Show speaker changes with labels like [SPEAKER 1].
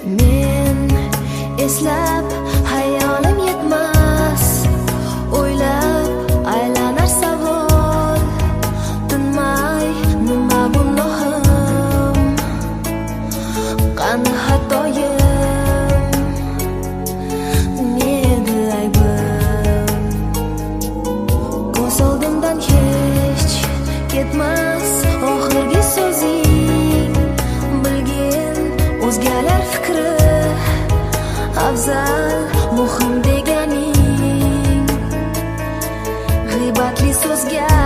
[SPEAKER 1] Men eslab hayolim yetmas, o'ylab aylanar savol tinmay: nima gunohim, qani xatoyim, neda aybim? Ko'z oldimdan hech ketmas oxirgi so'zing: "Bilgin, o'zgalar fikri afzal, muhim", deganing. G'iybatli so'zga